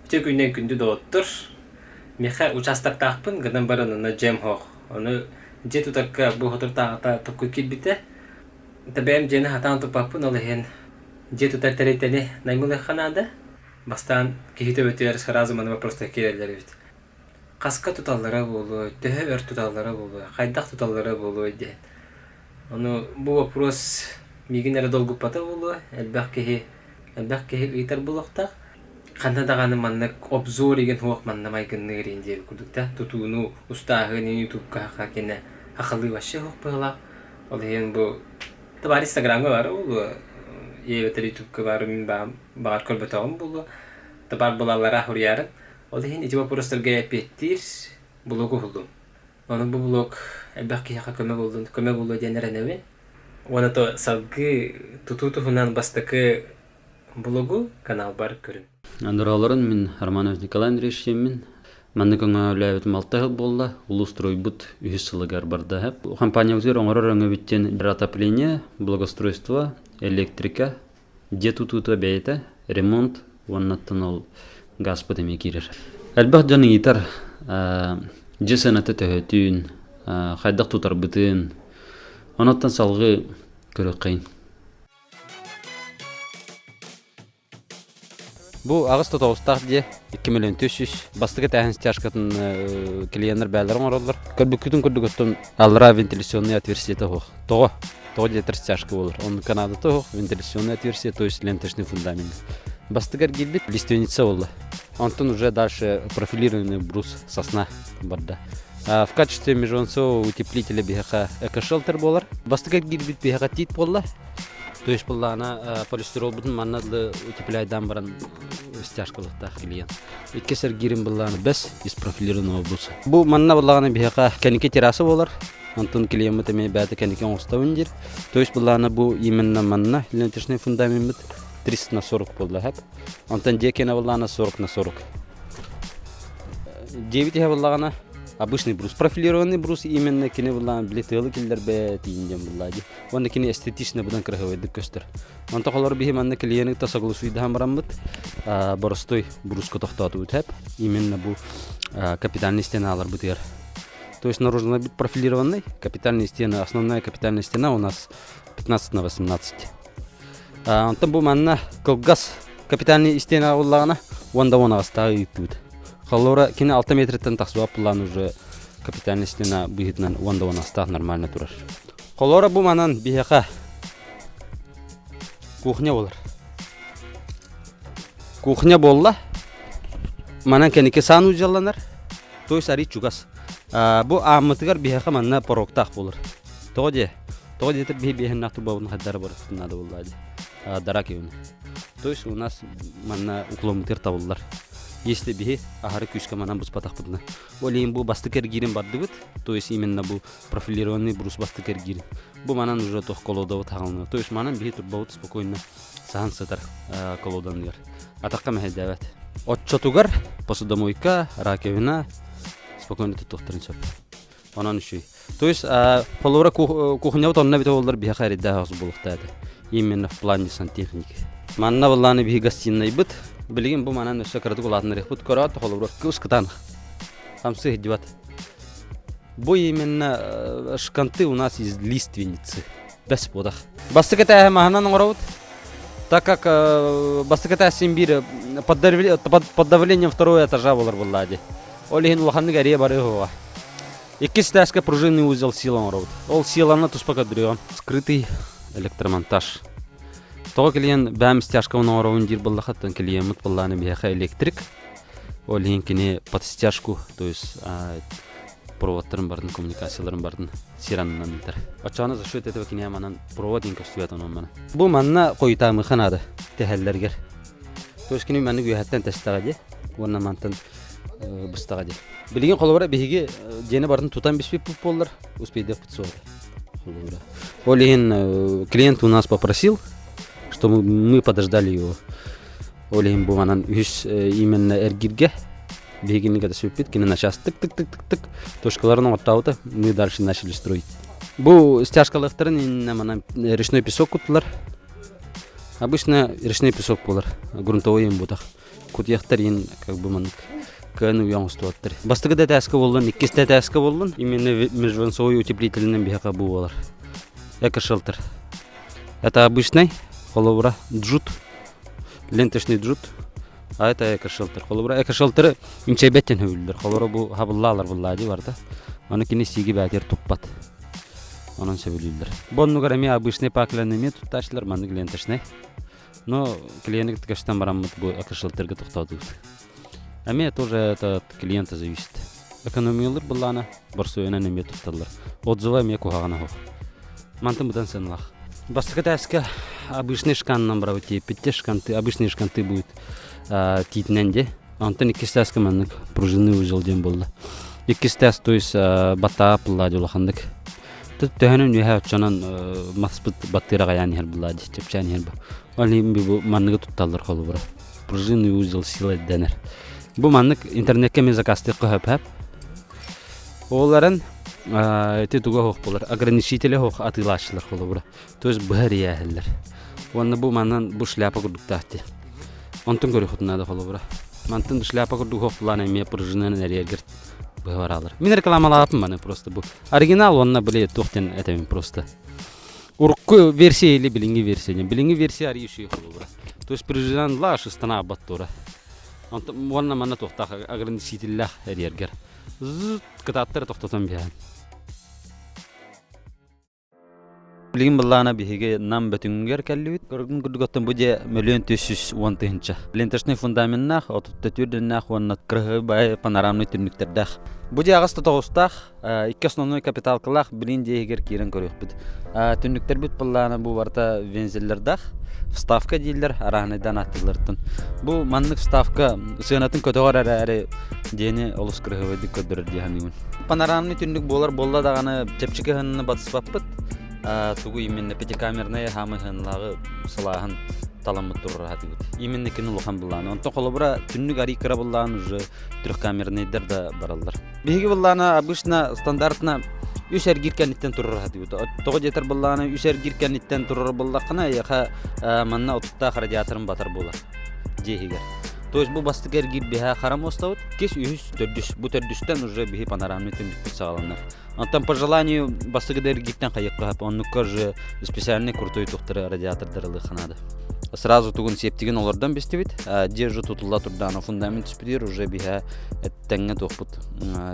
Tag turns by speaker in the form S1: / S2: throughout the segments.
S1: Үтүө күнүнэн күндү доҕоттор! Миэхэ учаастактаахпын гынан баран онно дьиэм суох. Ону дьиэ тутарга бу соторутааҕыта токку киирбитэ. Бэйэм дьиэни сатаан туппаппын, ол иһин дьиэ тутар тэрилтэни наймылыахха наада. Бастаан киһи төбөтүгэр сразу манна вопростар киирэллэр эбит. Хаска туталлара буолуой, төһө өр туталлара буолуой, хайдах туталлара буолуой диэн. Ону бу вопрос миигин эрэ долгуппата буолуо, элбэх киһи элбэх киһи ыйытар буолуохтаах. Ханна даҕаны маннык обзор игин суох манна майгынныыр иин диэбит курдук да тутууну устааһын ютубка кини хахалыы вообще суох быһыылаах. Ол иһин бу табаар инстаграмҥа баара буолуо, эбэтэр ютубка баар мин баҕар көрбөтөҕүм буолуо. Табаар булаллара суруйарын. Ол иһин ити боппуруостарга эппиэттиир блог уһуллум. Ону бу блог элбэх киһиэхэ көмө буоллун, көмө буолуо диэн эрэнэбин. Уонна то салгыы тутуу туһунан бастакы блогу каналбар көрүҥ.
S2: Андыраларын мин Романов Николай Андреевич диэммин. Маннык өҥөлөөбүтүм алта сыл буолла. Улуустуруйбут үһүс сылыгар барда. Компаниябытыгар оҥорор өҥөбүт диэн отопление, благоустройство, электрика, дьиэ тутуута бэйэтэ, ремонт уоннаттан ол газпыт эмиэ киирэр. Элбэх дьон ыйытар дьиэ сыаната төһөтүн, хайдах тутарбытын. Онуттан салгыы көрүөххэйин. Бу аҕыс тоҕустаах дьиэ 2 миллион 300 бастакы этээһин стяжкатын клиеннэр бээлэр оҥороллор. Көрбүккүтүн курдук оттон аллараа вентиляционный отверстиета суох. Тоҕо? Тоҕо диэтэр стяжка буолар. Онно Канадата суох вентиляционное отверстие, то есть ленточный фундамент. Бастыгар киирбит лиственница буолла. Онтон уже дальше профилированный брус сосна барда. В качестве международного утеплителя биһиэхэ экошелтер буолар. Бастыгар киирбит биһиэхэ тиит буолла. То есть буоллаҕына полистиролбутун манна дылы утепляйдаан баран стяжкалыктаах клиент. Иккис эргиирин быллааны бэс из профилированного бруса. Бу манна буоллаҕына биһиэхэ кэнники терраса буолар. Онтон клиеммыт эмиэ бэйэтэ кэнники оҥостобун диир. То есть былаана бу именно манна ленточный фундамеммыт 300 на 40 буолла хэп. Онтон дьиэ киэнэ былаана 40 на 40. Дьиэбит иһэ буоллаҕына обычный брус, профилированный брус именно кини былаан били тыалы киллэрбэт диэн буллаа дии. Уонна кини эстетично будан кыраһыбайдык көстөр. Онто холор биһи манна клиены та согласуйдаһан бараммыт боростой бруска тохтоотубут хэп. Именно бу капитальный стеналарбытыгар. То есть наружно быть профилированный. Капитальные стены, основная капитальная стена у нас 15 на 18. Онтон бу манна кылгас капитальный стена буллаҕына уон да уон аҕыстааҕы ыыттыбыт. Холлора кини 6 метртэн тахсыбат буллаан уже капитальный стена быһыытынан уон да уон аҕыстаах нормально турар. Холлора бу манан биһиэхэ кухня болар. Кухня буолла. Манан кэнники санузелланар. То есть арый чугас. Бу ааммытыгар биһиэхэ манна пороктаах буолар. Тоҕо диэ? Тоҕо диэтэр биһи биэһиннээх турбабытын хайдара барыттын наада буолла дии. Дарак ивна. То есть у нас манна укломмутер табыллар. Если биһи аһары күүскэ манан буспатахпытына. Ол иһин бу бастакы эргиирин бардыбыт. То есть именно бу профилированный брус бастакы эргиирин. Бу манан уже тох колодабыт хаҕылына. То есть манан биһи турбабыт спокойно саһан сытар колоданыгар. Атахха мэһэйдээбэт. Оччотугар посудомойка, раковина спокойно туттуохтарын сөп. Онон үчүй. То есть холобура кухнябыт онно эбитэ буоллар биһиэхэ эрдээх оҕус буолуохтаа этэ. Именно в плане сантехники. Манна былааны биһи гостиныйбыт. Билигин бу манан өссө кыратык улаатыннарыахпыт көрөөт холобура кыс кытаанах. Хамсы иһдибат. Бу именно шканты у нас из лиственницы. Бэс буодах. Бастакы этээһи маһынан оҥоробут. Так как бастакы этээс син биир под давлением второго этажа буолар буоллаа дии. Ол иһин улаханнык эрийэ барыа суоҕа. Иккис этээскэ пружинный узел сила оҥоробут. Ол силаны туспа көрдөрүөҕүм. Скрытый электромонтаж. Тоҕо клиент бэм стяжкабын оҥоробун диир буоллахыттан клиеммит буоллааны биһиэхэ электрик. Ол иһин кини под стяжку, то есть проводтарын барын, коммуникацияларын барын сир аннынан ыытар. Оччоҕуна за счет этого киниэхэ манан провод диэн көстүбэт онон мана. Бу манна хойутаамыха наада тэһэллэригэр. То есть кини маннык үөһэттэн тэстэҕэ дии уонна мантан быстаҕа дии. Билигин холобура биһиги дьиэни барытын тутан биспиппит буоллар успейдаппыт суоҕа. Холобура. Ол иһин клиент у нас попросил, чтобы мы подождали его. Ол иһин бу манан үһүс именно эргиргэ биһигини кытта сүппүт кини начаас тык-тык-тык-тык точкаларын оҥоттообута мы дальше начали строить. Бу стяжкалыахтарын иннинэ манан речной песок куттулар. Обычно речной песок буолар, грунтовой им бутах. Кутуйахтар иин как бы маннык кыан уйа оҥостубаттар. Бастакы да этээскэ буоллун, иккис да этээскэ буоллун, именно межвансовой утеплителинэн биһиэхэ бу буолар. Экошелтер. Это обычный, холобура, джут, ленточный джут, а это экошелтер. Холобура, экошелтеры инчэйбэттэн хөбүллэр. Холобура, бу хабыллаалар буллаа дии барда. Аны кини сиги бээтер туппат. Онон сөбүлүүллэр. Бу оннугар эмиэ обычный пакляны эмиэ туттааччылар, маннык ленточный. Но клиенты көстөн бараммыт бу экошелтерге тохтоотубут. Эмиэ тоже это от клиента зависит. Экономиялыр былаана борсуйунан эмиэ тутталлар. Отзыва эмиэ куһаҕана суох. Мантан быдан сыаналаах. Бастакы этээскэ обычный шканынан барабыт тиэппитте шканты, обычный шканты будет тиитинэн де. Онтон иккис этээскэ маннык пружинный узел диэн буолла. Иккис этээс, то есть баттаа пыллаа улаханнык. Төһөнөн үөһэ оччонон маспыт баттыыра аҕайаан иһэр буллаа дии, чэпчээн иһэр бу. Ол иһин бу манныгы тутталлар холобура. Пружинный узел сила дэнэр. Бу маннык интернеккэ эмиэ заказтыахха сөп. Ол эрэн ити туга суох буолар, ограничителэ суох атыылааччылар холобура. То есть быһа эрийээһэллэр. Уонна бу манан бу шляпа курдуктаах дии. Онтон көрүөххүтүн наада холобура. Мантан шляпа курдук суох булаан эмиэ пружинанан эрийэргэр быһа бараалар. Мин рекламалаабаппын маны просто бу. Оригинал уонна били туох диэн этэбин просто. Урукку версия или билиҥҥи версия диэн. Билиҥҥи версия арыый үчүгэй холобура. То есть пружинан ла шыстана аббат тура. Онтон уонна манна туохтаах ограничителлээх эрийэргэр. Кытааттары тохтотон биһэн. Билигин былаана биһиги Нам Бөтүҥүгэр кэллибит. Көргүн курдук оттон бу дьиэ 1 110 000. Ленточный фундаменнаах, 34 дэннээх уонна кырыһы панорамный түннүктэрдээх. Бу дьиэ аҕыс тоҕустаах, икки основной капиталкалаах билин дьиэ иһигэр киирэн көрүөхпүт. Түннүктэрбит былаана бу барыта вензеллэрдээх, вставка дииллэр, арааһынайдаан ааттыыллартан. Бу маннык вставка сыанатын көтөҕөр эрээри дьиэни олус кырыһыбайдык көрдөрөр дии саныыбын. Панорамный түннүк буолар буолла даҕаны чэпчэки ыһынны батыспаппыт. Тугу именно пятикамерная хаамы ыһынлааҕы сылааһын таламмыт турар хатыбыт. Именно кини улахан былааны. Онтон холобура түннүк арый кыра былаан уже трехкамерныйдар да бараллар. Биһиги былаана обычно стандартно үс эргиир кэнниттэн турар хатыбыт. Тоҕо диэтэр былаана үс эргиир кэнниттэн турар буллаххына эйиэхэ манна отуттаах радиаторын батар буолар дьиэ иһигэр. То есть бу бастакы эргиир биһэ хара муостабыт, кис үһүс төрдүс. Бу төрдүстэн уже биһи панорамный түннүкпүт саҕаланар. Онтон по желанию бастакы да эргииртэн хайыахха сөп. Оннукка уже специальный крутой тухтары радиатордары ылыахха наада. Сразу тугун септигин олордон бистибит. Дьиэ уже тутулла турдаана фундамент түспүтүгэр уже биһэ тэҥҥэ туохпут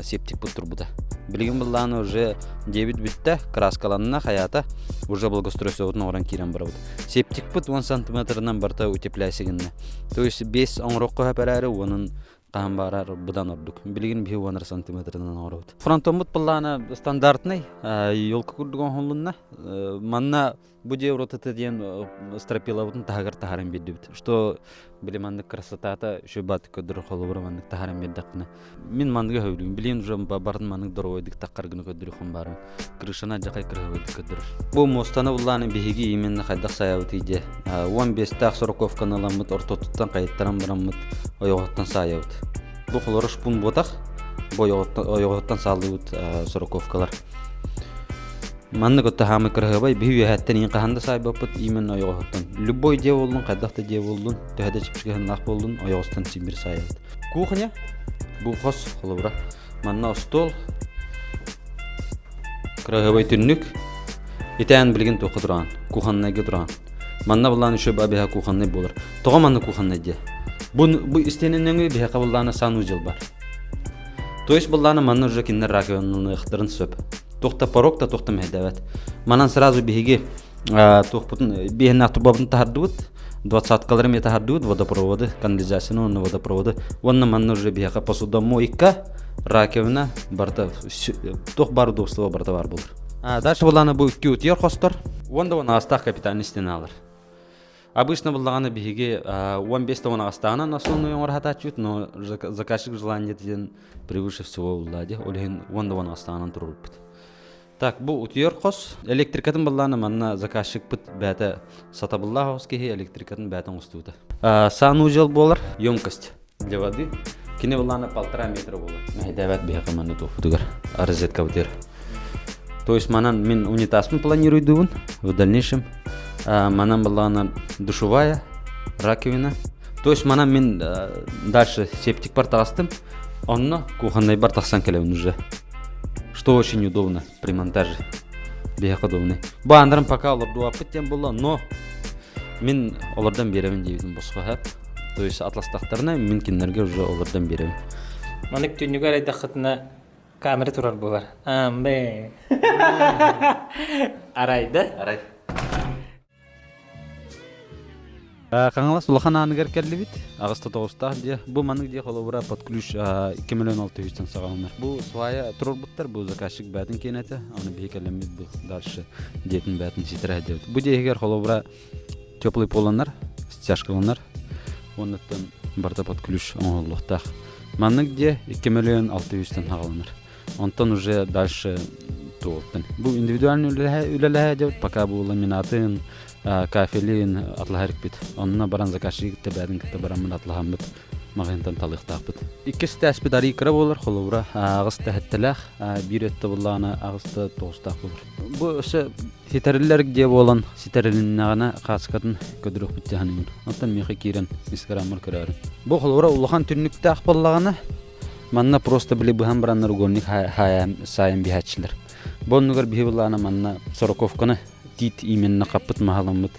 S2: септикпут турбута. Билигин былааны уже дьиэбит бүттэ, краскаланна, хаята уже благоустройствобутун оҥорон киирэн барабыт. Септикпыт 10 сантиметрынан барыта утепляйся гынна. То есть бес оҥороххо сөп эрээри уонун хаһан баарар быдан ордук. Билигин биһи 10 сантиметрынан оҥоробут. Фронтоммут былаана стандартный, елка курдук оҥоһулунна. Манна бу дьиэ уратыта диэн стропилабытын таһыгар таһааран биэрдибит. Что били маннык красотата еще бат көрдөрөр холобура маннык таһааран биэрдэххинэ. Мин манныгы сөбүлүүм. Билигин уже барын маннык доровойдук таххаргыны көрдөрүөххүн баарым. Крышана дьахай кырыһабайдык көрдөрөр. Бу муостаны буллааны биһиги именно хайдах саайабыт дьэ. 15-тээх сороковканы ыламмыт ортотуттан хайыттаран бараммыт ойоҕоттон саайабыт. Бу холоро шпун буотах, бу ойоҕоттон сааллыбыт сороковкалар. Маннык отто хаамы кырыһабай биһи үөһэттэн иин хаһан да саайбаппыт именно ойоҕоһуттан. Любой дьиэ буоллун, хайдах да дьиэ буоллун, төһө да чипчикаһыннаах буоллун, ойоҕостон симбир саайабыт. Кухня, бу хос холобура. Манна остуол, кыраһыабай түннүк. Итээн билигин туохха тураҕын? Кухоннайга тураҕын. Манна былаан еще биһа кухоннай буолар. Тоҕо манна кухоннай диэ? Бу, бу истиэнэ нөҥүө биһиэхэ былаана санузел бар. То есть былаана манна уже кинилэр раковиналаныахтарын сөп. Туох да порог да туох да мэһэйдээбэт. Манан сразу биһиги туохпутун биһиннээх турбабытын таһардыбыт. Двадцаткалары эмиэ таһардыбыт, водопроводы, канализацияны уонна водопроводы. Уонна манна уже биһиэхэ посудомойка, раковина барыта туох баар удобство барыта баар буолар. Дальше булааны бу икки утуйар хостор. Уонда уон аҕыстаах капитальный стеналар. Обычно буллаҕына биһиги 15 уон аҕыстааҕынан основной оҥоро сатааччыбыт, но заказчик желание диэн превыше всего булла дии. Ол иһин 10 уон аҕыстааҕынан туруорбут. Так, бу утуйар хос. Электрикатын буллаана манна заказчикпыт бэйэтэ сатабыллаах оҕус киһи электрикатын бэйэтэ оҥостубута. Санузел буолар, емкость для воды. Кини буллаана 1,5 метра буолар. Мэһэйдээбэт биһиэхэ манна туохпутугар розеткабытыгар. То есть манан мин унитазпын планируйдуубун в дальнейшем. Манан буллаана душевая, раковина. То есть манан мин дальше септикпар таҕыстым, онно кухоннайбар тахсан кэлэбин уже. Что очень удобно при монтаже. Биһиэхэ удобный. Бу ааннарым пока олордубаппыт диэн буолла, но мин олордон биэрэбин диэбитим босхо сөп. То есть атластахтарына мин кинилэргэ уже олордон биэрэбин.
S1: Манык түннүгэр арайдаххытына камера турар буолар. Амбе. Арайда.
S2: Арай. Хаҥалас улахан ааныгар кэллибит. Аҕыста тоҕустаах дьиэ. Бу маннык дьиэ холобура под ключ 2 миллион 600 саҕаланар. Бу свая туруорбуттар, бу заказчик бээтин киэнэтэ. Аны биһи кэлэммит бу дальше дьиэтин бээтин ситэрэ диэбит. Бу дьиэ иһигэр холобура теплый полланар, стяжкаланар. Оннуттан барыта под ключ оҥоһуллуохтаах. Маннык дьиэ 2 миллион 600 саҕаланар. Онтон уже дальше туолтун. Бу индивидуальный үлэлэһэ дебит, пока бу ламинатын, кафелин атлаһарыкпит. Онно баран заказчик кытта бэдин кытта бараммын атлаһаммыт маҕаһыынтан талыахтаахпыт. Иккис тээспит арыы кыра буолар, холобура аҕыс тэһэттэлээх, биир өттө буллаҕына аҕыста тоҕустаах буолар. Бу өссө ситэриллэр дьиэ буолан ситэрилиннэҕинэ хааскатын көдүрүөхпүт дьаһаныйын. Оттон миэхэ киирэн инстаграммар көрөөрүн. Бу холобура улахан түннүктээх буоллаҕына Манна просто били быһан бараннар угольник саайан биһээччилэр. Бу оннугар биһи былаана манна сороковканы тиит именно хаппыт маһаламмыт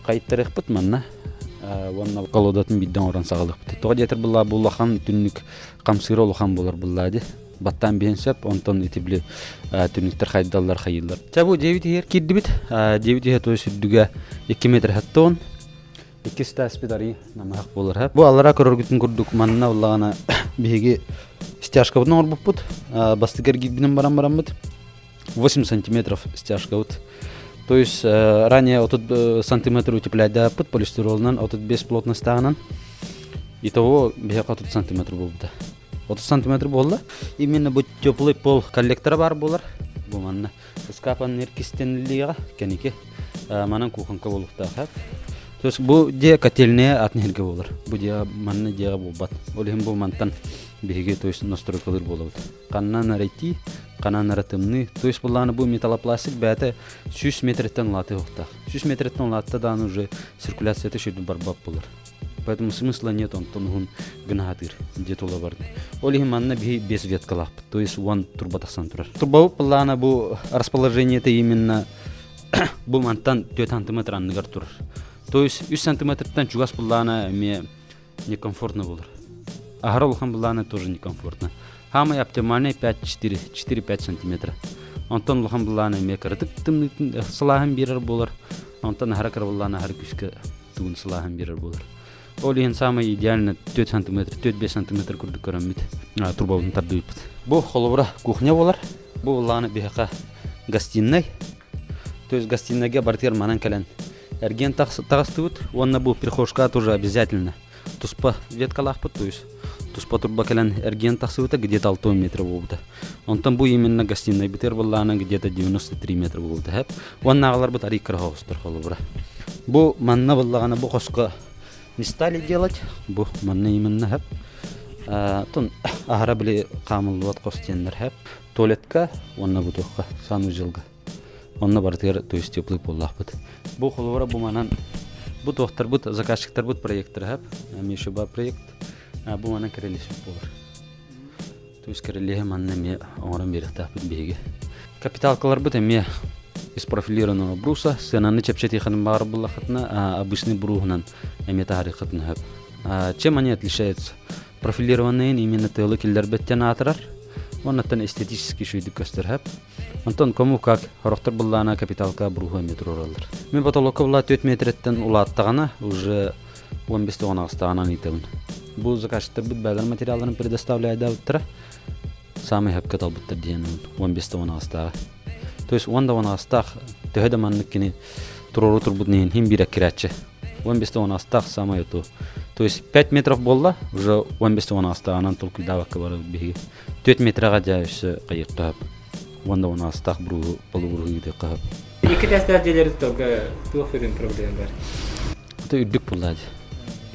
S2: хайыттарыахпыт манна уонна колодатын биирдэ оҥорон саҕалыахпыт. Тоҕо диэтэр буллаа бу улахан түннүк хамсыыра улахан буолар буллаа ди. Баттаан биһэн сөп, онтон ити били түннүктэр хайдаллар хайыыллар. Ча бу дьиэбит иһэр киирдибит. Дьиэбит иһэ то сүрдүгэ 2 метр хаттон. Иккис этээспит арый намыһах буолар. Бу аллара көрөргүтүн курдук манна уллаҕына биһиги стяжкабытын оҥорбуппут. Бастакы эргийбинэн баран бараммыт 8 сантиметров стяжкабыт. То есть ранее 30 сантиметр утепляйдааппыт полистиролунан 35 плотностааҕынан. Итого биһиэхэ 30 сантиметр буолбута. 30 сантиметр буолла. Именно бу теплый пол коллектора баар буолар. Бу манна Ыскаапан эркистэниллиэҕэ кэники манан кухонка буолуохтаах. То есть бу дьиэ котельная атын сиргэ буолар. Бу дьиэ манна дьиэҕэ буолбат. Ол иһин бу мантан биһиги то есть настройкалыыр буолабыт. Ханнан арайти, ханан ара тымныы. То есть буллааны бу металлопластик бэйэтэ 100 метреттен улаатыахтаах. 100 метреттен улаатта дааны уже циркуляцията сүрдү барбат буолар. Поэтому смысла нет онтон уһун гына сатыыр дьиэ тула бардын. Ол иһин манна биһи без веткалаахпыт, то есть уон турба тахсан турар. Турбабыт былаана бу расположение-то именно бу мантан 4 сантиметр анныгар турар. То есть 3 сантиметртан чугас былаана эмиэ некомфортно болар. Аһара улахан былаана тоже некомфортно. Самый оптимальный 5-4, 4-5 сантиметра. Онтон улахан былаана эмиэ кыратык тымныытын сылааһын биэрэр буолар. Онтон аһара кыра былаана аһара күүскэ тугун сылааһын биэрэр буолар. Ол иһин самый идеально 4 сантиметр, 4-5 сантиметр курдук көрөммүт трубабытын тардыбыппыт. Бу холобура кухня буолар. Бу буллааны биһиэхэ гостиной. То есть гостиныйга барытыгар манан кэлэн эргиэн таҕыстыбыт. Уонна бу прихожка тоже обязательно. Туспа веткалаахпыт, то есть туспа турба кэлэн эргиэн тахсыбыта где-то 6 метр буолбута. Онтон бу именно гостиныйбытыгар буоллаҕына где-то 93 метр буолбута хэп. Уонна аҕаларбыт арый кыра оҕустар холобура. Бу манна буоллаҕына бу хоско не стали делать. Бу манна именно хэп. Тун аһара били хаамыллыбат хос диэннэр хэп. Туалетка уонна бу туохха санузелга. Онно барытыгар то есть теплый поллаахпыт. Бу холобура бу манан бу туохтарбыт заказчиктарбыт проекттара хэп. Эмиэ бар проект. Бу манан кэрэлиспит буолар. То есть кэрэлиэһи манна эмиэ оҥорон биэриэхтээхпит биһиги. Капиталкаларбыт эмиэ из профилированного бруса сыананы чэпчэтиэххин баҕар буллаххытына обычный бруһунан эмиэ таһаарыаххытын сөп. Чем они отличаются? Профилированныйын именно тыалы киллэрбэттэн аатырар. Оннуттан эстетически үчүгэйдик көстөр сөп. Онтон кому как сорохтор быллаана капиталка бруһу эмиэ туруораллар. Мин потолокка була 4 метреттен улааттаҕына уже 15 тоҕон ыытабын. Бу заказчиктарбыт бэйэлэрин материалларын предоставляйдаабыттара. Саамай сөпкө талбыттар диэн 15 тоҕон То есть 10 да 18 төһө да маннык кини туруору турбут иһин хин биир эккирээччи. 15 тоҕон самое то. То есть 5 метров буолла, уже 15 тоҕон анан толкуйдаабакка барабыт биһиги. 4 метраҕа дьэ өссө хайыахха сөп. 10 да 18 бруһу полубруһу ыытыахха сөп.
S1: Икки тестаах дьиэлэри тутарга туох сүрүн проблема бар?
S2: Это үрдүк буолла дии.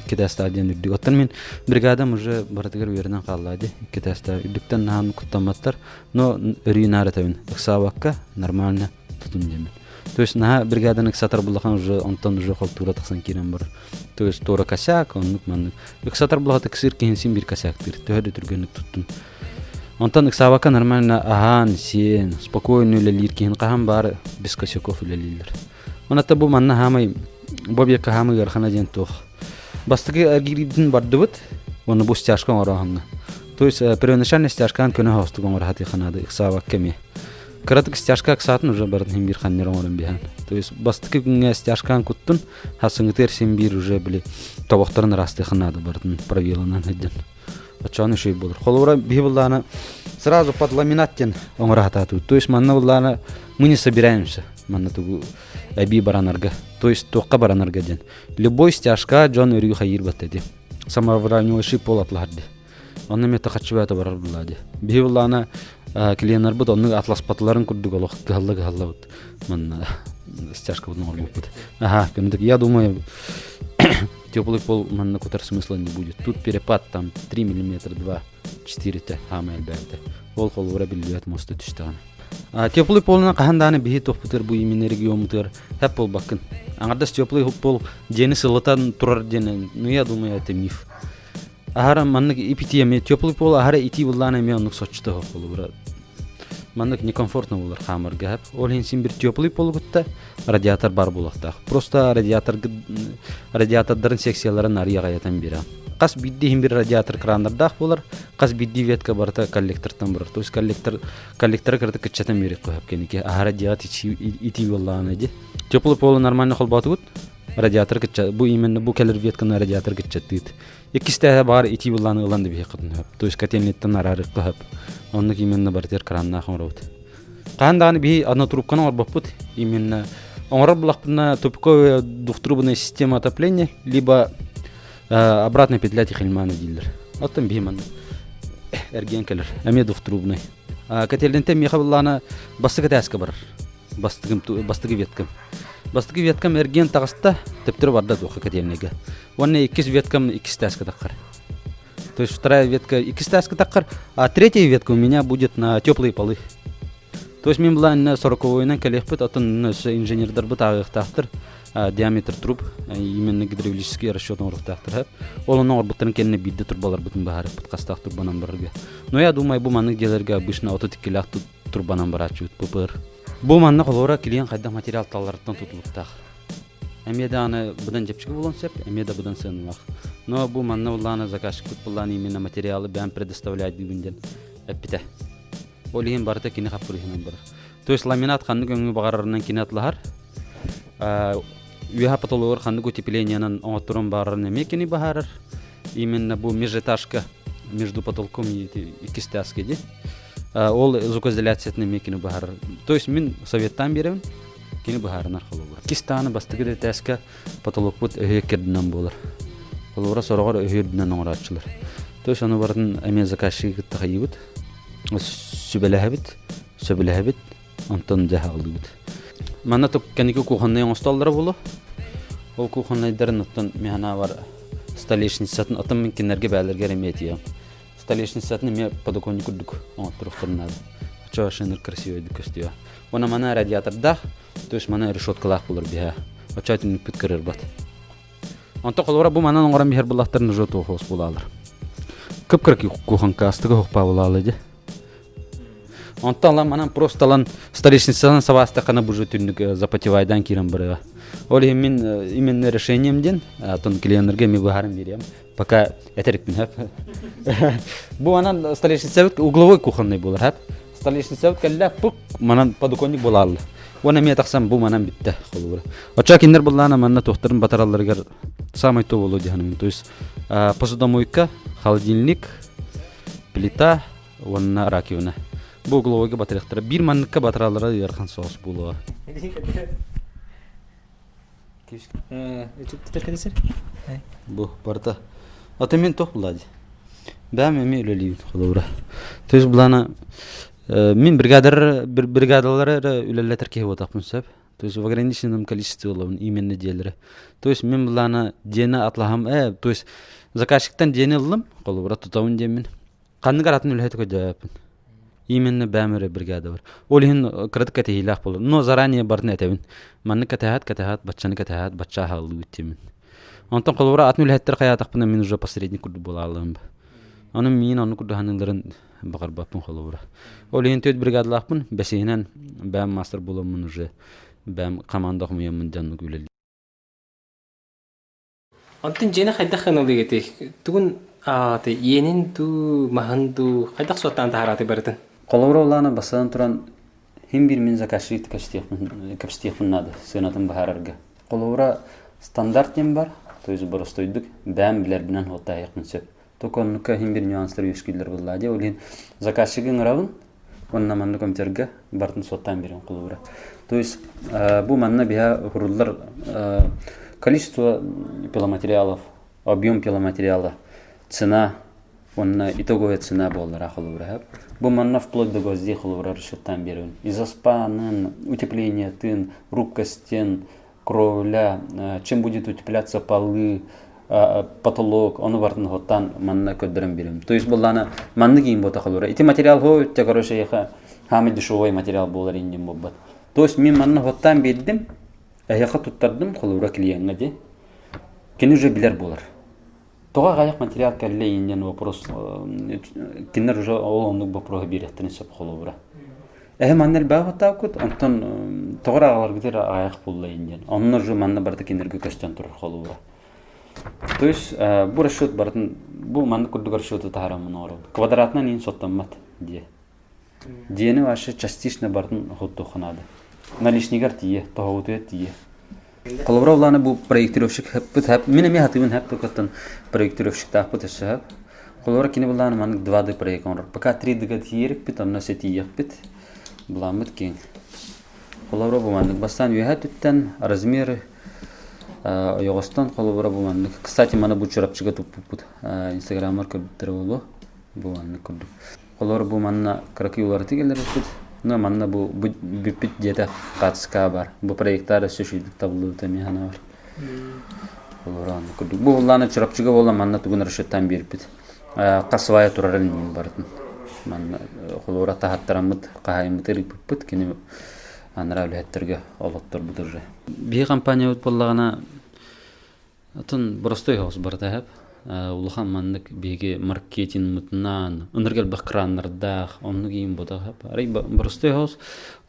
S2: Икки тестаах диэн үрдүк. Оттон мин бригадам уже барытыгар үөрэнэн хаалла дии. Икки тестаах үрдүктэн наһаан куттамматтар. Но өрүү наар этэбин. Ыксаабакка нормально тутун диэмин. То есть наһаа бригаданы ыксатар буллахан уже онтон уже холтуура тахсан киирэн барар. То есть туора косяк, оннук маннык. Ыксатар буллаха ыксыыр киһин син биир косяктыыр. Төһө да түргэнник туттун. Онтон ыксаабакка нормально аһаан, сиэн, спокойно үлэлиир киһин хаһан баар без косяков үлэлииллэр. Онон бу манна хаамай бу объекка хаамай ыарахана диэн туох. Бастакы эргиирбитин бардыбыт, уонна бу стяжка оҥорооһуҥҥа. То есть первоначально стяжкаан көнө хоостук оҥоро сатыахха наада ыксаабакка эмиэ. Кыратык стяжка ыксаатын уже барын син биир ханньар оҥорон биһэн. То есть бастакы күҥҥэ стяжкаан куттун, хасыҥытыар син биир уже били тобохторун ыраастыахха наада барытын правиланан сылдьан. Оччоҕуна үчүгэй буолар. Холобура, биһи буллаана сразу под ламинат диэн оҥоро сатаатыбыт. То есть манна буллаана мы не собираемся манна тугу эбии баранарга. То есть туохха баранарга диэн. Любой стяжка дьон өрүү хайыыр батта ди. Самовыравнивающий пол атлаһар ди. Онно эмиэ тахаччыбаата барар булла ди. Биһи буллаана клиеннарбыт оннук атласпатыларын курдук олох кыһалла кыһаллабыт. Манна стяжкабытын оҥорбуппут. Аха, я думаю, теплый пол манна кутар смысла не будет. Тут перепад там 3 миллиметра, 2, 4 те хаамай элбээбитэ. Ол холобура биллибэт муоста түстэҕинэ. Теплый полунан хаһан даҕаны биһи туохпутугар бу именно региоммутугар хэп буолбаккын. Аҥардас теплый пол дьиэни сылытан турар диэн, ну я думаю, это миф. Аһара маннык ипити эмиэ теплый пол аһара итии буллаан эмиэ оннук соччото суох холобура. Маннык некомфортно буолар хаамарга. Ол иһин син бир теплый полу кытта радиатор бар буолуохтаах. Просто радиатор радиатордарын секцияларын арыйа аҕайатан биэрэ. Хас биирдии иһин бир радиатор краннардаах буолар, хас биирдии ветка барыта коллектортан барар. То есть коллектор коллектора кырата кыччатан биэрик көһөп кэники аһара дьиэҕэ итии буоллаҕына ди. Теплый полу нормально холбоотугут, радиатор кычча бу именно бу кэлэр ветканы радиатор кыччаттыыт. Иккистэһэ баар итии буллааны ылан да биһиэхэ хөп. То есть котельныйтан араарыахха хөп. Оннук именно барытыгар краннаах оҥоробут. Хаһан даҕаны биһи однотрубканы оҥорбоппут. Именно оҥорор буллахпытына тупиковая двухтрубная система отопления, либо обратная петля Тихельмана дииллэр. Оттон биһи манна эргийэн кэлэр. Эмиэ двухтрубный. Котельнайтан миэхэ буллаана бастакы этээскэ барар. Бастыгым бастыгы веткам. Бастакы веткам эргиэн таҕыста, төптөрү барда туохха котельныйга. Уонна иккис веткам иккис этээскэ таххар. То есть вторая ветка иккис этээскэ таххар, а третья ветка у меня будет на теплые полы. То есть мин былаан сороковойунан кэлиэхпит, оттон инженердарбыт ааҕыахтаахтар диаметр труб именно гидравлический расчет оҥоруохтаахтар. Ол онно оҥорбуттарын кэннэ биирдэ турбаларбытын баһаарыппыт хастаах турбанан барарга. Но я думаю, бу маннык дьиэлэргэ обычно 32-лээх турбанан барааччыбыт ППР. Бу манна холобура клиент хайдах материал талларыттан тутулуктаах. Эмиэ даҕаны быдан чэпчэки буолуон сөп, эмиэ да быдан сыаналаах. Но бу манна буллаана заказчикпыт буллаан именно материалы бэйэм предоставлять диибин диэн эппитэ. Ол иһин барыта кини хаппырыһынан барар. То есть ламинат ханнык өҥү баҕарарынан кини атлаһар. Үөһэ потологар ханнык утеплениянан оҥотторон баарарын эмиэ кини баһаарар. Именно бу межэтажка между потолком и иккис ди. Ол звукоизоляциятын эмиэ кини баһаарар. То есть мин советтаан биэрэбин, кини быһаарынар холобура. Кистааны бастакы этээскэ потолокпут өһүө кэрдинэн буолар. Холобура сороҕор өһүө үрдүнэн оҥорооччулар. То есть ону барытын эмиэ заказчигы кытта хайыыбыт, сүбэлэһэбит, сөбүлэһэбит, онтон дьэ аҕалыыбыт. Манна кэнники кухоннай оҥостоллоро буолуо. Ол кухоннайдарын оттон миһанаабар столешницатын оттон мин кинилэргэ бээлэргэр эмиэ этиэм. Столешницатын эмиэ подоконник курдук оҥотторуохтарын наада. Оччо шинер красивайдык көстүө. Уонна мана радиатордаах, то есть мана решеткалаах буолар биһэ. Оччо түннүкпүт кырырбат. Онто холобура бу манан оҥорон биһэр буллахтарын уже туохуос булаалар. Кып-кыра кухонка астыга хохпаа булаалы дии. Онтон алан манан просто алан столешницанан сабаастаххана бу же түннүк запотевайдан киирэн барыа. Ол иһин мин именно решением диэн, атын клиеннерге эми быһааран биэриэм. Пока этэрикпин хөп. Бу манан столешницабыт угловой кухонный буолар хөп. Столешницабыт кэллэ пук манан подоконник буолаалла. Уонна эмиэ тахсан бу манан бүтте холобура. Оччо кинилэр буллаана манна туохтарын батаралларыгар самый то болу диһанымын. То есть посудомойка, холодильник, плита уонна раковина. Бу угловойга батарыахтара. Биир манныкка батараллара ыарахан соҕус буолуоҕа. Бу барыта. Ата мен туох булаа дии. Бэм эми үлэлиибин холобура. То есть булаана мин бригадалар бригадалары эрэ үлэлэтэр киһи буолтахпын сөп. То есть в ограниченном количестве олобун именно дьиэлэри. То есть мин булаана дьиэни атлаһам то есть заказчиктан дьиэни ыллым холобура тутабын диэммин. Ханнык атын үлэһити көрдөөппүн. Именно бэйэм эрэ бригада бар. Ол иһин кыратык кэтэһиилээх буолар. Но заранее барын этэбин. Маннык кэтэһээт, кэтэһээт, баччаны кэтэһээт, бачча аһааллыыбыт диэмин. Онтон холобура атын үлэһиттэр хайаатахпына мин уже посредник курдук буолааллым. Ону миин оннук курдук саныылларын баҕарбаппын холобура. Ол иһин түөрт бригадалаахпын, бэсиһинэн бэйэм мастер буоламмын уже бэйэм команда хомуйаммын дьоннук үлэлиир.
S1: Онтон дьиэни хайдах сыаналыыгытый? Тугун ааты иэнин дуу, маһын дуу хайдах суоттаан таһараатый барытын?
S2: Холобура улаана бастатан туран хим биир мин заказчик кэпсэтиэхпин наада сыанатын быһаарарга. Холобура стандарт диэн бар, то есть боростуойдук бэйэм билэрбинэн суоттаайыахпын сөп. Только оннукка иһин бир нюанстар үөскүүллэр буоллаа дии. Ол иһин заказчигы ыҥырабын уонна манна компьютерга барытын суоттаан биэрэн холобура. То есть бу манна биһа хуруллар количество пиломатериалов, объем пиломатериала, цена уонна итоговая цена буоллара холобура. Бу манна вплоть до гвоздей холобура расчеттаан биэрэбин. Изоспанын, утепление тын, рубка стен, кровля, чем будет утепляться полы, потолок, ону бартын хоттан манна көрдөрөн берем. То есть буллана манны кийин бота холура. Ити материал хо те короче яха хамы дешевый материал болар индин болбат. То есть мен манна хоттан бердим, эйха туттардым холура клиентга де. Кини уже билер болар. Тоҕо аҕыйах материал кэллэ диэн вопрос кинилэр уже ол оннук боппуруоһу биэриэхтэрин сөп холобура. Эһи манна элбэҕи баттаабыккыт, онтон тоҕо эрэ аҕаларгытыгар аҕыйах булла диэн. Онно уже манна барыта кинилэргэ көстөн турар холобура. То есть бу расчет барытын бу маннык курдук расчету таһараммын оҥоробун. Квадратынан иин соттоммот дьиэ. Дьиэни вообще частично барытын хоттуохха наада. Наличнигар тиийэ, тоһоҕутугар тиийэ. Холобура улаана бу проектировщик хэппит хэп мин эмиэ хатыыбын хэп тукаттан проектировщиктаахпыт өссө хэп. Холобура кини былаана маннык 2D проект оҥорор. Пока 3D-га тиийэрикпит, онно өссө тиийиэхпит. Былааммыт киэҥ. Холобура бу маннык бастаан үөһэ өттүттэн размеры ойоҕостон холобура бу маннык. Кстати, маны бу Чурапчыга туппуппут. Инстаграммар көрбүттэрэ буолуо. Бу маннык курдук. Олор бу манна кыракый уларытыы киллэрбиппит. Но манна бу бүппүт диэтэх хаачыска бар. Бу проектар өссө үчүгүйдүк табыллыбыта эмиэ санаабар. Олор оннук курдук. Бу буллааны Чурапчыга буолла манна тугун расчеттаан биэрбит. Хас свая турарын иһин барытын. Манна холуора таһаттараммыт, хаһаайыммыты ырыппыппыт. Кини анараа үлэһиттэргэ олотторбут уже. Биһи компаниябыт буоллаҕына Атын боростуой соҕус барыта сөп. Улахан маннык биһиги маркетингмытынан, ынырык элбэх краннардаах, оннук иин буолуох сөп. Арай боростуой соҕус,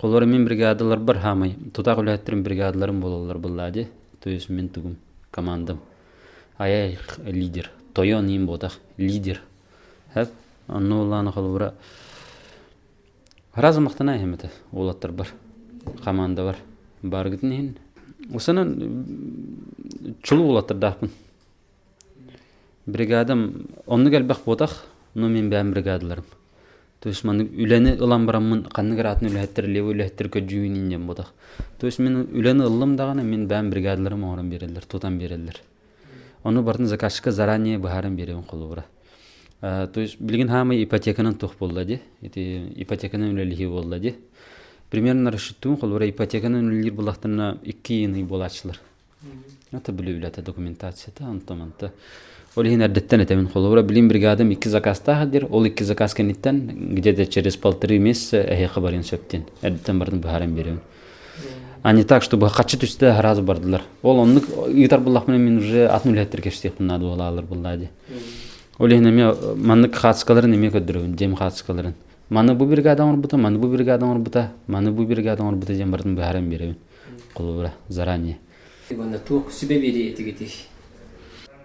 S2: холобура мин бригадаларбар хаамай тутаах үлэһиттэрим бригадаларым буолаллар буоллаа дии. То есть мин тугум, командам. Айай лидер, тойон иин буотах, лидер. Сөп. Онно буоллаҕына холобура Араас махтана иһим этэ уолаттарбар, хамаандабар бааргытын иһин. Усанан чулуу уолаттардаахпын. Бригадам оннук элбэх буотах, но мин бэйэм бригадаларым. То есть маннык үлэни ылан бараммын ханнык эрэ атын үлэһиттэр, левый үлэһиттэр көрдьүүгүн иин диэн буотах. То есть мин үлэни ыллым даҕаны мин бэйэм бригадаларым оҥорон биэрэллэр, тутан биэрэллэр. Ону барытын заказчикка заранее быһааран биэрэбин холобура. То есть билигин хаамай ипотеканан туох буолла дии? Ити ипотеканан үлэлиһии буолла дии. Примерно расчеттуун холобура ипотеканан үлэлиир буоллахтарына икки ыйын буолааччылар. Это били үлэтэ документацията онто-манта. Ол иһин эрдэттэн этэбин холобура билин бригадам икки заказтаах диир ол икки заказ кэнниттэн где-то через полторы месяца эһиэхэ барыан сөп диэн эрдэттэн барытын быһааран биэрэбин. А не так, чтобы хаччы түстэ сразу бардылар. Ол оннук ыытар буллахпына мин уже атын үлэһиттэр кэпсиэхпин наада буолаалар буллаа дии. Ол иһин эмиэ маннык хаацкаларын эмиэ көрдөрөбүн, дьиэм хаацкаларын. Маны бу бригада оҥорбута, маны бу бригада оҥорбута, маны бу бригада оҥорбута диэн барытын быһааран биэрэбин. Холобура, заранее.
S1: Уонна туох сүбэ биэриэ этигитий?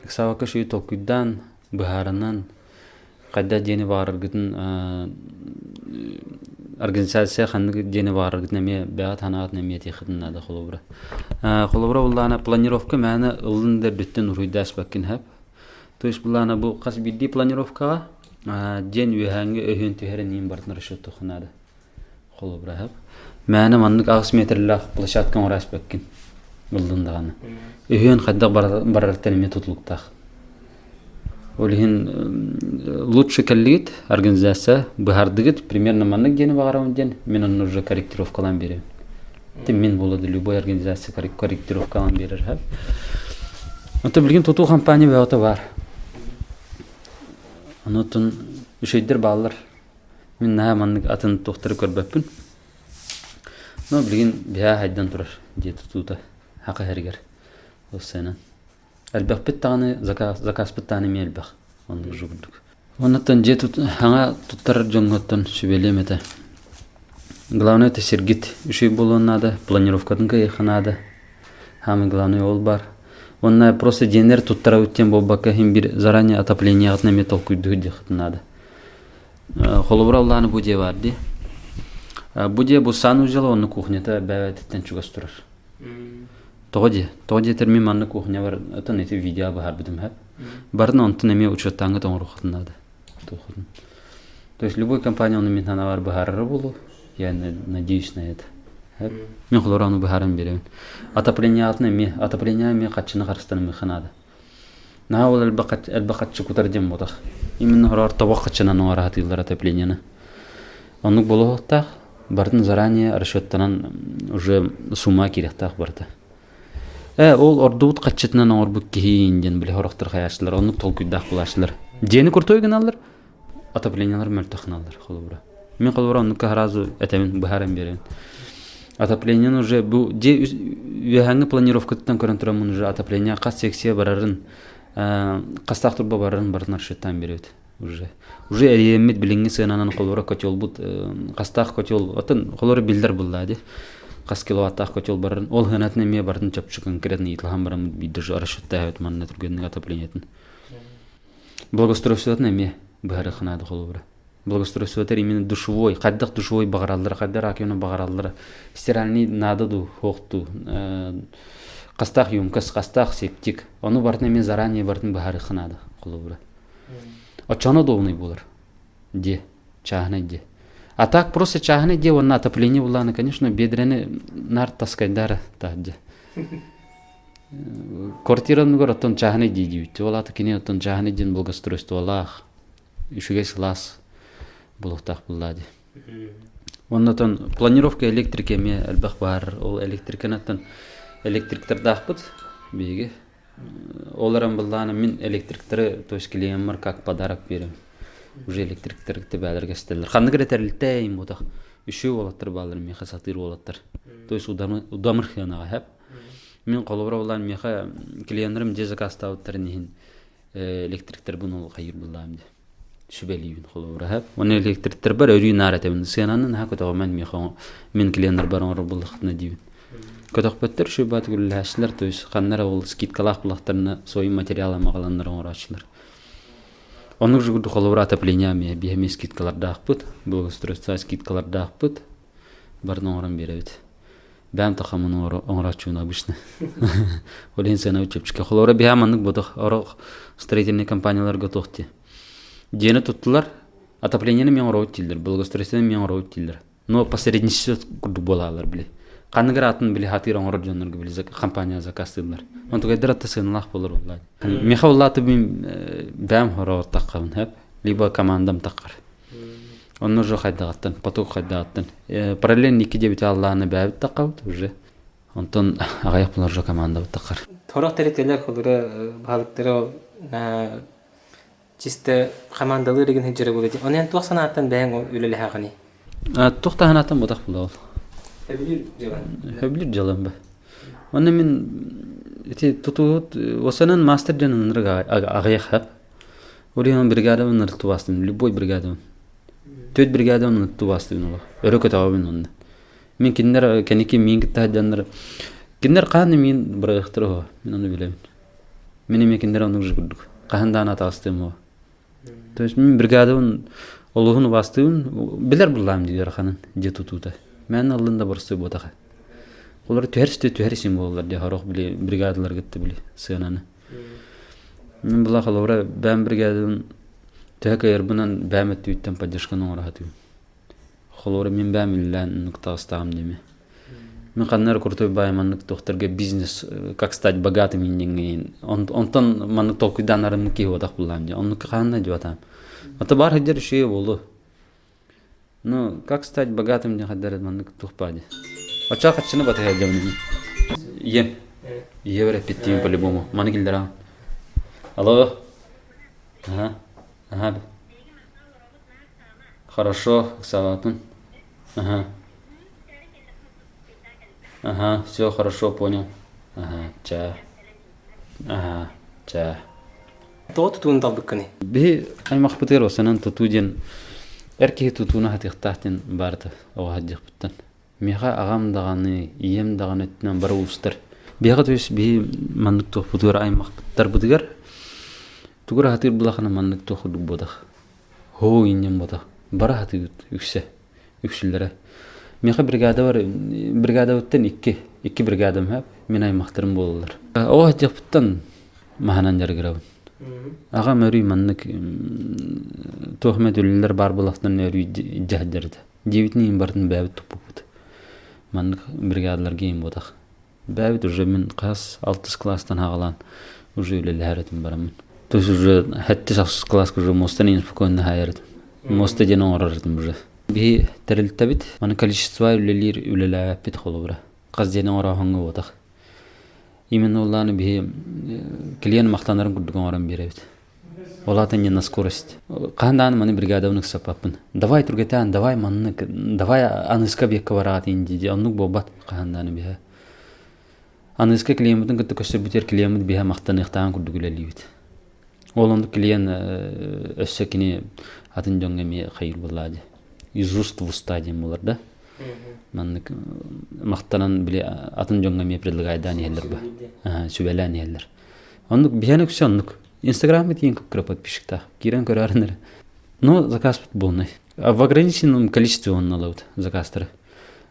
S2: Ыксаабакка үчүгэй толкуйдаан, быһаарынан, хайдах диэни баҕараргытын организация ханнык диэни баҕараргытын эмиэ бэйэҕит санааҕытын эмиэ этиэххитин наада холобура. Холобура буллаана планировка мээнэ ыллын да үрдүттэн уруйдааспаккын сөп. То есть буллаана бу хас биирдии планировкаҕа диэн үөһээҥҥи өһүөн түһэрин иин барытын расчеттуохха наада. Холобура сөп. Мээнэ маннык 8 метрлээх площадка оҥорооспоккин ыллын даҕаны. Өһүөн хайдах барарыттан эмиэ тутулуктаах. Ол иһин лучше кэллигит организация быһаардыгыт примерно маннык диэни баҕарабын диэн мин онно уже корректировкалаан биэрэбин. Ити мин буолуо любой организация корректировкалаан биэрэр сөп. Онтон билигин тутуу компания бөҕөтө баар. Онотун үчүгэйдэр бааллар. Мин наһаа маннык атын туохтары көрбөппүн. Но билигин биһээ хайдан турар дьиэ тутуута хака иһэригэр ол сыанан. Элбэхпит даҕаны заказ, заказпыт даҕаны эмиэ элбэх. Оннук уже курдук. Оннуттан дьиэ тут, хаҥа туттарар дьоҥҥоттон сүбэлиэм этэ. Главное это сиргит үчүгэй буолуон наада, планировкатын кыайыахха наада. Самый главный ол баар. Уонна просто дьиэннэр туттарабыт диэн буолбакка иһин бир заранее отоплениеҕытын эмиэ толкуйдуу диэххитин наада. Холобура аллааны бу дьиэ баар дии. Бу дьиэ бу санузел уонна кухнята бэйэтиттэн чугас турар. Тоҕо дьиэ? Тоҕо диэтэр мин манна кухнябар отон ити видео быһаарбытым сөп. Барын онтон эмиэ учуоттааҥҥыт оҥоруоххутун наада. Туоххутун. То есть любой компания ону мин санаабар быһаарара буолуо. Я надеюсь на это. Мин холобура ону быһааран биэрэбин. Отоплениятын эмиэ, отопление эмиэ хаччыны харыстанымыахха наада. Наһаа ол элбэх элбэх хаччы кутар диэн буотах. Именно хороор тобох хаччынан оҥоро сатыыллар отоплениены. Оннук буолуохтаах. Барытын заранее расчеттанан уже сумма киириэхтээх барыта. Ээ, ол ордубут хаччытынан оҥорбут киһи диэн били хорохтор хайааччылар, оннук толкуйдаах булааччылар. Дьиэни куртой гыналлар, отоплениелар мөлтөх гыналлар холобура. Мин холобура оннукка сразу этэбин, быһааран биэрэбин. Отоплениены уже бу дьиэ үөһээҥҥи планировкатыттан көрөн тураммын уже отопление хас секция барарын, хастаах турба барарын барытын расчеттаан биэрэбит уже. Уже эрийэммит билиҥҥи сыананан холобура котелбут хастаах котел, оттон холобура биллэр буллаа дии. Хас киловаттаах котел барарын, ол сыанатын эмиэ барытын чопчу конкретно ыйыталаһан бараммыт биирдэ уже расчеттаабыт манна түргэнник отоплениетын. Благоустройствотын эмиэ быһарыахха наада холобура. Благоустройствотар именно душевой, хайдах душевой баҕараллара, хайдах раковина баҕараллара, стиральный наада дуу, суох дуу, хастаах емкость, хастаах септик. Ону барытын эмиэ заранее барытын быһаарыахха наада холобура. Оччоҕуна удобный буолар дьиэ, чааһынай дьиэ. А так просто чааһынай дьиэ уонна отопление буллаҕына, конечно, биэдэрэни наар таскайдаара таһырдьа. Квартира оннугар оттон чааһынай дии диибит. Ол аата кини оттон чааһынай диэн благоустройстволаах, үчүгэй сылаас буолуохтаах буоллаа дии. Уонна оттон планировка электрики эмиэ элбэх баар. Ол электриканы оттон электриктардаахпыт биһиги. Ол эрэн быллаана мин электриктеры, то есть клиеммар как подарок биэрем. Уже электриктер тебээлэргэ истэллэр. Ханнык эрэ тэрилтэ ботах үчүгэй уолаттар бааллар миэхэ сатыыр уолаттар. То есть удамыр хыанаҕа хэп. Мин холобура булаан миэхэ клиеннэрим дьиэ заказтаабыттарын иһин электриктэрбин ол хайыыр буллаам дии. Сүбэлиибин холобура хэп. Уонна электриктэрбэр өрүү наар этэбин. Сыананы наһаа көтөҕөмөн миэхэ мин клиеннэрбэр оҥорор буллахтына диибин. Көтөхпөттөр шөбат үлэлээччилэр, то есть ханна эрэ ол скидкалаах буллахтарына своим материалом аҕаланнар оҥорооччулар. Оннук же курдук холобура отопление эмиэ биһи эмиэ скидкалардаахпыт, благоустройство скидкалардаахпыт, барын оҥорон биэрэбит. Бэйэм тахамын оҥорооччубун обычно. Ол иһин сыанабыт чэпчэки. Холобура биһи маннык ботох орох строительный компанияларга туох дии. Дьиэни туттулар, отоплениены эмиэ оҥоробут дииллэр, благоустройствоны эмиэ оҥоробут дииллэр. Но посредничество курдук буолаалар били. Ханнык эрэ атын били хатыыр оҥорор дьоннорго били компания заказтыыллар. Онтугайдар атта сыаналаах буолар буоллаа. Миэхэ улааты мин бэйэм хороҕор таххабын хэп, либо командам таххар. Онно уже хайдаҕыттан, поток хайдаҕыттан. Параллельно икки диэбит аллааны бэйэбит таххабыт уже. Онтон аҕыйах булар уже командабыт таххар.
S1: Сорох тэрилтэлэр холура баһылыктара чисто хамаандалыыр игин сылдьара буолуо дии. Ону эн туох санааттан бэйэҥ үлэлэһэҕиний?
S2: Туох да санааттан ботах буолла ол.
S1: Сөбүлүүр дьыалаҥ?
S2: Сөбүлүүр дьыалам ба. Онно мин ити тутуут осанан мастер диэн ынырык аҕыйах хап. Ол иһин бригадабын ынырык тубаастым, любой бригадабын. Төрт бригадабын ынырык тубаастыбын олох. Өрө көтөҕөбүн онно. Мин кинилэр кэнники миин кытта сылдьаннар кинилэр хаһан да миин бырайыктара оһо мин ону билэбин. Мин эмиэ кинилэр оннук же курдук. Хаһан даҕаны атаҕастыам оһо. То есть мин бригадабын олуһун убаастыыбын билэр буллаам дии ыараханын дьиэ тутуута. Мээнэ ыллын да боростуой буотаха. Олор түһэр сити түһэр син буолаллар дии сорох били бригадалар кытта били сыананы. Мин була холобура бэйэм бригадабын төһө кыайарбынан бэйэм өттүбүттэн поддержканы оҥоро сатыыбын. Холобура мин бэйэм үлэлээн оннук таҕыстаҕым диэми. Мин ханна эрэ крутой баай маннык туохтарга бизнес как стать богатым диэҥҥэ онтон маннык толкуйдаан арыммыт киһи буотах буллаам дии. Оннукка хаһан да дьуотаам. Ото баар сылдьар үчүгэй буолуо. Ну, как стать богатым диэн хайдах эрэ маннык туох баа дии. Оччоҕо харчыны батыһа сылдьабын. Ийэм. Ийэбэр эппиттиим по-любому. Маны киллэрэҕин. Алло. Аха. Аха. Хорошо, ыксаабаппын. Аха. Ага, все хорошо, понял. Ага, чаа. Ага, чаа.
S1: Тоҕо тутууну талбыккыный?
S2: Биһи аймахпытыгар осанан тутуу диэн эр киһи тутууну хатыахтаах диэн баарта оҕо сылдьыахпыттан. Миэхэ аҕам даҕаны, ийэм даҕаны өттүнэн бары уустар. Биһиэхэ то есть биһи маннык туохпутугар аймахпыттарбытыгар тугу эрэ сатыыр булахына маннык туох курдук буотах. Һоо инньэн буотах. Бары сатыыбыт үксэ, үксүлэрэ. Миэхэ бригада бар, бригадабыттан икки, икки бригадам сөп, мин аймахтарым буолаллар. Оҕо сылдьыахпыттан маһынан дьарыгырабын. Аҕам өрүү маннык туох эмэ үлэлэр баар буолахтан өрүү илдьэ сылдьар этэ. Дьиэбитин иһин барытын бэйэбит туппуппут. Маннык бригадаларга иһин буотах. Бэйэбит уже мин хас алтыс класстан аҕалаан уже үлэлэһэр этим бараммын. То есть уже сэттис ахсыс класска уже муостан иһин спокойно хаайар этим. Муоста диэн оҥорор этим уже. Биһи тэрилтэбит, маны количество үлэлиир үлэлээбэппит холобура. Хас диэн оҥорооһуҥҥа буотах. Именно улааны биһи клиент махтанарын курдук оҥорон биэрэбит. Ол аата не на скорость. Хаһан даҕаны маны бригадабын ыксаппаппын. Давай түргэтээн, давай маннык, давай аныска объекка бараатын дии оннук буолбат хаһан даҕаны биһэ. Аныска клиеммытын кытта көрсөрбүтүгэр клиеммыт биһэ махтаныахтааҕын курдук үлэлиибит. Ол оннук клиент өссө кини атын дьоҥҥо эмиэ хайыыр буоллаа дии. Из уст в уста диэн буолар да. Маннык махтанан били атын дьоҥҥо эмиэ предлагайдаан иһэллэр ба. Сүбэлээн иһэллэр. Оннук биһиэн үксэ оннук. Инстаграмы тиийэн кыра подписчиктаах. Киирэн көрөөрүн эрэ. Но заказ полный. В ограниченном количестве оннулабыт заказтары.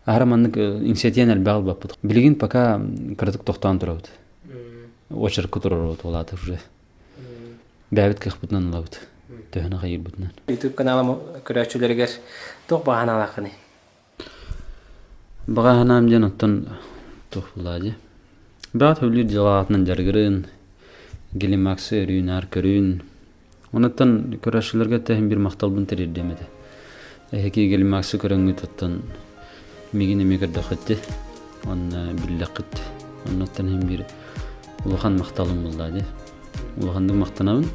S2: Аһара маннык инициативаны элбэх ылбаппыт. Билигин пока кыратык тохтоон турабыт. Очеркка турарбыт улаата уже. Бэйэбит кыахпытынан ылабыт. Төһөнө хайыырбытынан.
S1: YouTube каналым көрөөччүлэригэр туох баҕа санаалааххыный?
S2: Баҕа санаам диэн оттон туох буоллаҕа дии. Бэҕэ сөбүлүүр дьыалаҕытынан дьарыгырын, Гелимаксы өрүү наар көрүүн. Онуттан көрөөччүлэргэ тэһин биир махталбын тириэрдиэм этэ. Эһиги Гелимаксы көрөҥҥүт оттон миигин эмиэ көрдөххүт дии. Уонна биллэххит. Оннуттан иһин биир улахан махталым буоллаҕа дии. Улаханнык махтанабын.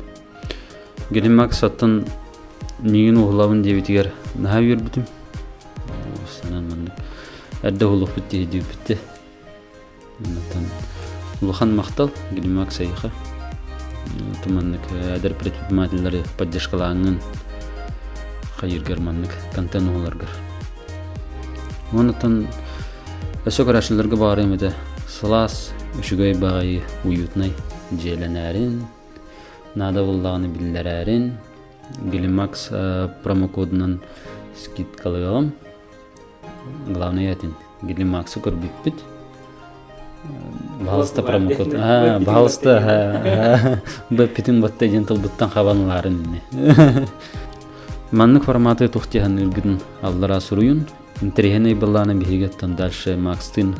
S2: Гелимакс оттон миигин уһулабын диэбитигэр наһаа үөрбүтүм. Санаан маннык эрдэ уһулуохпут дии диэбиппит Онтон улахан махтал Гелимакс эйиэхэ. Маннык эдэр предпринимателлэри поддержкалааҥҥын хайыыргар маннык контент уһуларгар. Онтон өссө көрөөччүлэргэ баҕарыам этэ сылаас, үчүгэй баҕайы уютнай дьиэлэнээрин, наада буоллаҕына биллэрээрин, Гелимакс промокодунан скидкалыаҕым. Главное этин Гелимаксы көрбүппүт. Баһалыста промокод. Баһалыста бэппитин батта диэн тылбыттан хабан ылаарын инни. Маннык форматы тух тиһанныыргытын аллара суруйун. Интэриэһинэй былааны биһигиттэн дальше Макстын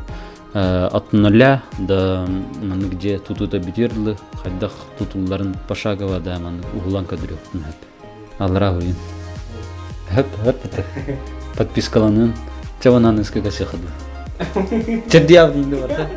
S2: от нуля до маннык дьиэ тутуута бүтүөр дылы хайдах тутулларын пошагово да маннык уһулан көрдөрүөхпүн сөп. Аллара уһуйун. Хөп хөп подпискаланын. Чэ онан ыскыга сыхады. Чердияб дейін барда.